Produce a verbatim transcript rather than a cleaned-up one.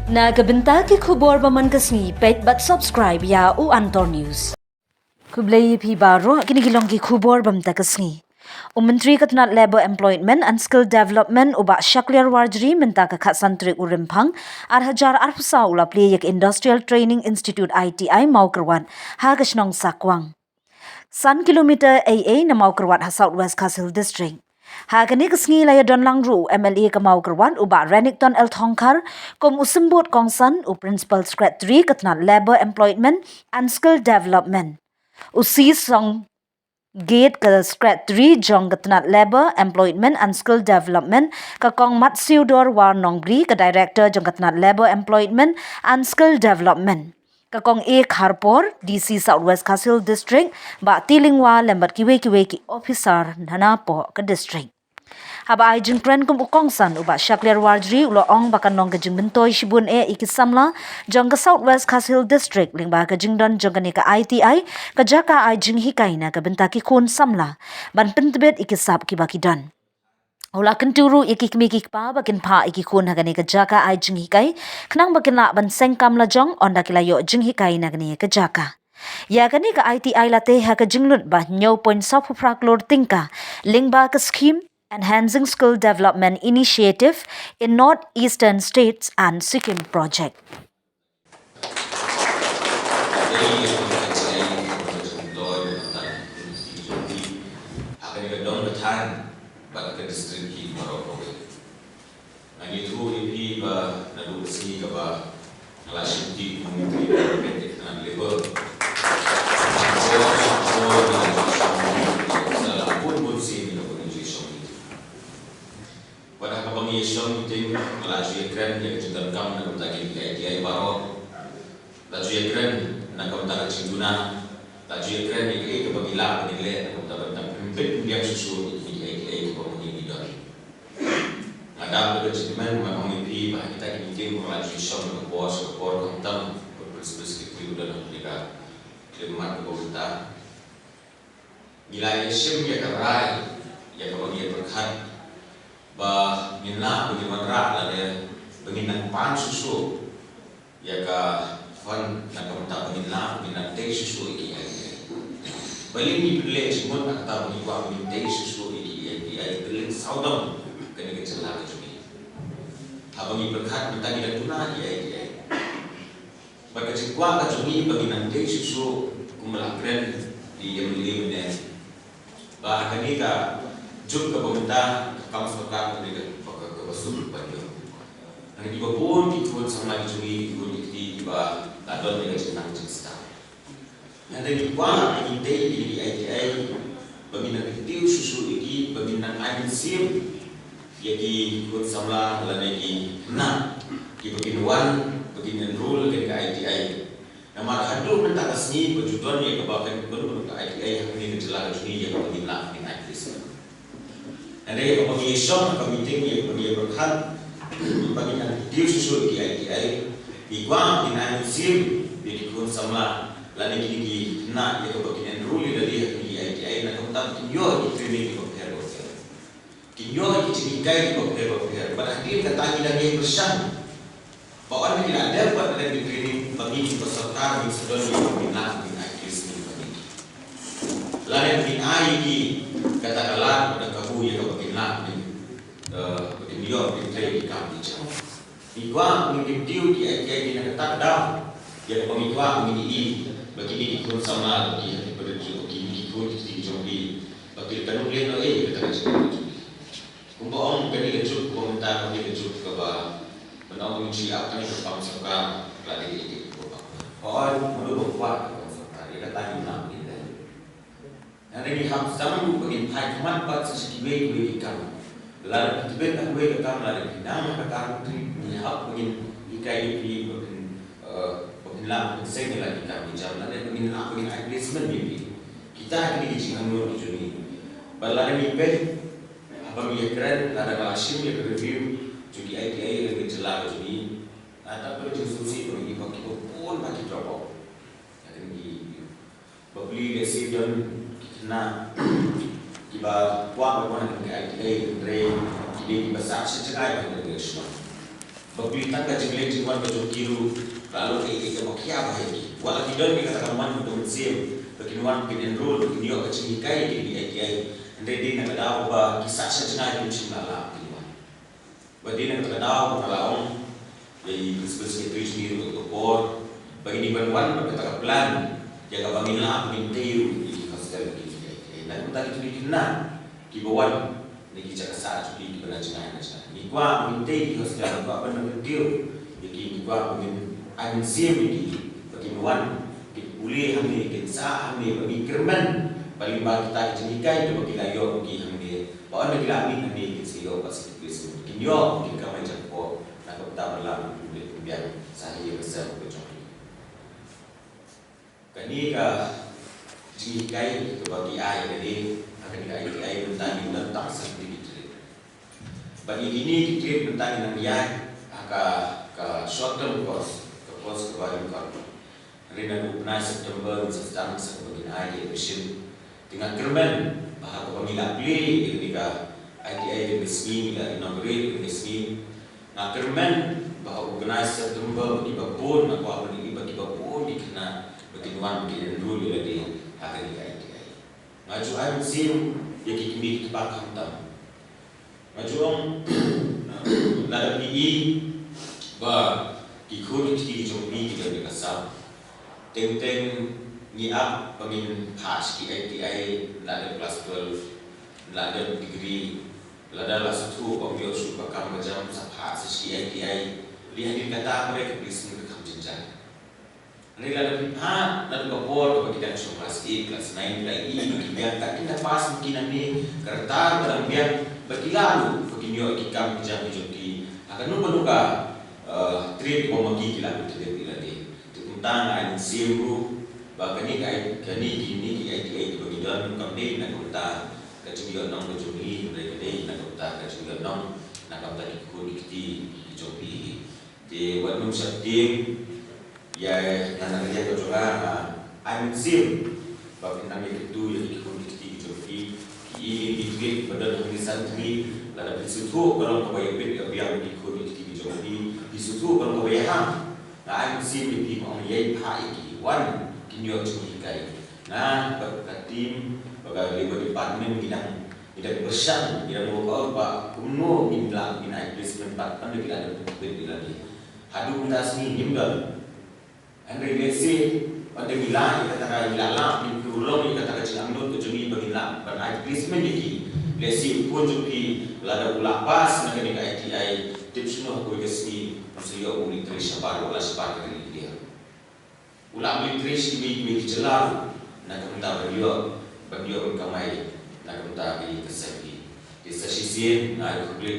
Na ka bynta ki khubor ba man ka sngi, peit bad subscribe ïa u Antor News. Khublei ïa phi baroh, kine ki long ki khubor ba mynta ka sngi. U Myntri ka tnat Labour, Employment and Skill Development, u Bah Shakliar Warjri, mynta ka khatsan tarik u Rymphang, ar hajar arphew saw, u la plie ïa ka Industrial Training Institute, I T I, Mawkyrwat, ha ka shnong Sakwang. San kilometer ei ei na Mawkyrwat ha South West Khasi Hills District. Ha kane ka sngi la ïadon lang ruh u M L A ka Mawkyrwat, u Bah Renikton L Thongkhar, kum u symbud kongsan, u Principal Secretary ka tnat Labour, Employment and Skill Development, u C Song Gate, ka Secretary jong ka tnat Labour, Employment and Skill Development, ka Kong Matsiewdor War Nongbri, ka Director jong ka tnat Labour, Employment and Skill Development, ka Kong A Kharpor, D C South West Khasi Hills District, Bah T Lyngwa, lem bad kiwei kiwei ki officer na napoh ka district. Haba ai jingkren kum u kongsan, u Bah Shakliar Warjri u la ong ba kan long ka jingmyntoi shibun eh ïa ki samla jong ka South West Khasi Hills District lyngba ka jingdon jong kane ka I T I, ka jaka ai jinghikai na ka bynta ki khun samla ban pyntbit ïa ki sap kiba ki don. U la kyntu ruh ïa ki kmie ki kpa ba kin phah ïa ki khun ha kane ka jaka ai jinghikai, khnang ba kin lah ban seng kam lajong ynda ki la ïoh jinghikai na kane ka jaka. Ïa kane ka I T I la tei ha ka jinglut ba hynñiew point saw phew phra klur tyngka lyngba ka scheme Enhancing Skill Development Initiative in North Eastern States and Sikkim Project. Nga ngeit ruh ïa phi ba naduh ka sngi kaba nga la shim ti kum u Myntri ka Cabinet ka tnat Labour, nga la bun bun sien ïa kaba ngi ju ïashong meeting. Wat ha kaba ngi ïashong meeting, nga la ju ïakren ïa ka jingdonkam na ka bynta kine ki I T I baroh. La ju ïakren na ka bynta ka jingduna. La ju ïakren ïa kaei kaba ngi lah ban ïaleh na ka bynta ban pynbeit pynbiang shuh shuh ïa kine ki I T I kiba ma ngi ngi don. Nga dap da ka jingkmen ban ong ïa phi ba ha kita ki meeting ba nga la ju shong na ka por sha ka por, khamtam u Principal Secretary u don ha kane ka khyllipmat kaba mynta. Ngi la ïashim ïa ka rai ïa kaba ngi ïa pyrkhat ba ngin lah ba ngin wanrah lane ba ngin nang pan shuh shuh ïa ka fund na ka bynta ba ngin lah ba ngin nang tei shuh shuh ïa ki I T I. Balei ngi pynleh jingmut na kata ba ngi kwah ba ngin tei shuh shuh ïa ki I T I, kylleng sawdong kane ka jylla ka jong ngi? Haba ngi pyrkhat mynta ngi dang duna ïa ki I T I. Bad ka jingkwah ka jong ngi ba ngin nang tei shuh shuh, kumba la kren da i M L A mynne, ba ha kane ka juk kaba mynta ka kam sorkar ka dei kaba, kaba suk ban ïoh. Ngi dei ba bun ki khun samla ki jong ngi, ki khun ki kti kiba la don ïa ka jingnang jingstad. Hynrei ngi kwah ba ngin tei ïa ki I T I, ba ngin nang kyntiew shuh shuh ïa ki, ba ngin nang ai mynsiem ïa ki khun samla lane ki khynnah kiba kin wan ba kin enroll ha ka I T I. Namar haduh mynta ka sngi ba ju don ïa kaba kynmaw ka I T I ha kane ka jylla ka jong ngi ïa kaba ngin lah ngin ai placement. Hynrei ïa kaba ngi ïashong ha ka meeting, ïa kaba ngi ïa pyrkhat ba ngin nang kyntiew shuh shuh ïa ki I T I, ngi kwah ba ngin ai mynsiem ïa ki khun samla lane kine ki khynnah ïa kaba kin enroll ïa lade ha kine ki I T I na ka bynta ba kin ïoh ïa ki training kiba pher ba pher. Kin ïoh ïa ki jinghikai kiba pher ba pher. Bad hadien kata ngi dang ïai pyrshang ba ynda ki la dep bad la dep ki training, ba ngi kum ka sorkar ngin sa don ïa ka, ngin lah ngin ai placement ba ngi. Lane ngin ai ïa ki kata ka lad bad ka kabu ïa kaba kin lah ngin, eh, ba kin ïoh kin trei ïa ki kam ki jam. Ngi kwah ngin kyntiew ïa ki, ïa ki na kata ka daw. Ïa kaba ngi kwah ngin ïohi ba kine ki khun samla, ba ki, ba ki, ba kine ki khun ki kti jong ngi, ba ki la kan ym leh noh ei ïa kata ka jingim ka jong ngi. Kumba ong kane ka juk, kumba mynta kane ka juk kaba, ban ong ngin shu ïa ap kane ka kam sorkar, ka la dei ïa ki kumba. Ba ong mano ba kwah ka kam sorkar, ïa kata ngin ïa ap. Hynrei ngi hap sdang ruh ba ngin phai khmat pat sa sha kiwei kiwei ki kam. Lada phi tbit na kawei ka kam, lada phi nang ha ka kam, ngi hap ba ngin hikai ïa phi ba phin, eh, ba phin lah ba phin seng ïa la ki kam ki jam, lada ba ngin lah ba ngin ai placement ïa phi. Kita kine ki jingangnud ki jong ngi. Bad lada ngi peit, haba ngi ïakren, lada nga la shim ïa ka review jong ki I T I ha ka jylla ka jong ngi, nga tip ba ka jingsngewsih ba ngi, ba ki bun ba ki drop out. Ïa kine ki Bapli lehse don ki khynnah kiba kwah ban wan ha ka I T I, hynrei ki dei kiba sah sha jngai ban ïa shuwa. Ba phi tang ka jingleh jingwan ka jong ki ruh, la long kaei kaei kaba khia bha ïa ki. Wat la ki don ïa kata ka mon ka mynsiem ba kin wan kin enroll, ba kin ïoh ka jinghikai ïa kine ki I T I. Hynrei dei na ka daw ba ki sah sha jngai kim shym la lah kin wan. Ba dei na kata ka daw ba nga la ong ïa i Principal Secretary jong ngi ruh ka por ba ngin ïa ban wan bad kata ka plan ïa kaba ngin lah ban tei ruh ïa ki hostel ki, ki, ki, na ka bynta ki, ki, ki, na kiba wan na ki jaka sah jong ki kiba na jngai na jngai. Ngi kwah ban tei ki hostel, ngi kwah ban kyntiew ïa ki, ngi kwah ban ai mynsiem ïa ki ba kin wan, kin pule hangne, kin sah hangne, ba ngin kyrmen ba lyngba kita ki jinghikai kiba ki la ïoh ki hangne, ba ynda ki la mih hangne kin sa ïoh ba sa ki place, kin ïoh, kin kamai jakpoh na ka bynta ban lah ban pynbiang sa ïa ka sem ka jong ki. Kane ka jinghikai kaba ki ai kane ha kane ka I T I mynta ngi don tang seventy ki trade. Bad ïa kine ki trade mynta ngi nang ïaid ha ka, ka short term course, ka course kaba ryngkat. Hynrei naduh u bnai September ngin sa sdang sa kaba ngin ai ïa admission. Te nga kyrmen ba ha kaba ngi la plie ïa kane ka I T I kane ka sngi, ngi la inaugurate kane ka sngi, nga kyrmen ba ha u bnai September ba kiba bun, nga kwah ban ïohi ba kiba bun ki khynnah ba kin wan kin enroll ïa lade ha kane ka I T I. Nga ju ai mynsiem ïa ki kmie ki kpa khamtam. Nga ju ong, lada phi i ba ki khun ki kti ki jong phi ki don ïa ka sap, teng teng ngi ap ba ngin phah sha ki I T I, lada class twelve, lada degree, lada la sngewthuh ba ym ïoh shuh ka kam ka jam, sa phah sha ki I T I. Lehse hadien kata ba ka placement ka kham jynjar. Hynrei lada phi phah naduh ka por kaba ki dang shu class eight, class nine, ki la i ba ki biang, kat kin da pass ma ki nangne, ka rta ba dang biang ba ki lah ruh ba kin ïoh ki kam ki jam ki jong ki ha kano kano ka, eh, trade ba ma ki ki lah ban trade ïa lade. Te kumta nga ai mynsiem ruh ba kane ka I-, kane kine ki I T I kiba ngi don kam dei na ka bynta ka jingïohnong ka jong ngi, hynrei ka dei na ka bynta ka jingïohnong na ka bynta ki khun ki kti ki jong phi. Te wat nym sheptieng ïa, ïa na ka liang ka jong nga, nga ai mynsiem ba phin nang ïa kyntu ïa ki khun ki kti ki jong phi. Ki i ki trade ba don hangne san tylli, lada phi sngewthuh ka long kaba ïabit ïabiang ki khun ki kti ki jong phi, phi sngewthuh ka long kaba ïaham, nga ai mynsiem ïa phi, nga ong ïai phah ïa ki, wan kin ïoh jinghikai. Nga bad ka team bad ka Labour Department ngi dang, ngi dang pyrshang, ngi dang work out ba kumno ngin lah ngin ai placement pat ynda ki la dep pynbeit ïa lade. Haduh mynta sngi ngim don. Hynrei lehse ynda ngi lah ïa kata ka, ngi lah lah ngin pynurlong ïa kata ka jingangnud ka jong ngi ba ngin lah ban ai placement ïa ki. Lehse u khun jong phi lada u lah pass na kane ka I T I, tip shano ha kawei ka sngi u sa ïoh u leit trei shabar, u lah shabar ka ri India. U lah ban leit trei sha kiwei kiwei ki jylla ruh na ka bynta ban ïoh, ban ïoh ban kamai na ka bynta ka sem hi. Te sa shisien nga ai khublei.